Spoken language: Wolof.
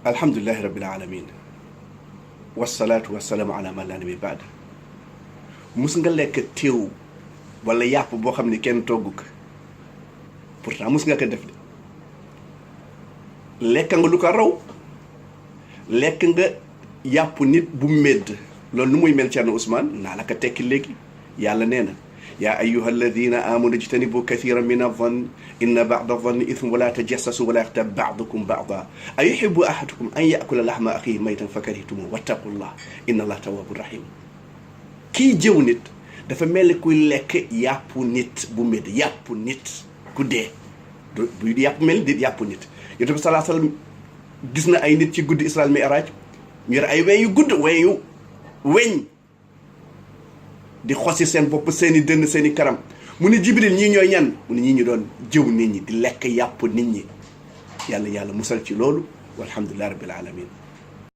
alhamdulillahi rabbil alamin wasalaatu wasalaamu ala man laa nabiyya ba'da. mus nga lekk teew wala yàpp boo xam ne kenn togg ko pourtant mus nga ko def de lekk nga lu ko raw lekk nga yàpp nit bu medd loolu nu muy mel Thierno Ousmane naa la ko tekki léegi yàlla nee na yaa ayyuha alladina amanu ijtanibu kathiran min adh-dhanni inna ba'da adh-dhanni ithmun wala tajassasu wala yaghtab ba'dukum ba'dan ayuhibbu ahadukum an ya'kula lahma akhihi maytan fakarihtumuh wattaqullah inna allaha tawwabur rahim. kii jëw nit dafa mel ni kuy lekk yàpp nit bu medd yàpp nit ku dee bu yàpp mel ni yàpp nit. Yonent bi sallallahu alayhi wasallam gis na ay nit ci guddi Isra Mi'raj ñu yor ay weñ yu gudd weñ di xosi seen bopp seeni dënn seeni karam mu ne Jibril ñii ñooy ñan mu ne ñii ñu doon jëw nit ñi di lekk yàpp nit ñi yàlla musal ci loolu walhamdulillahi rabbil alamin.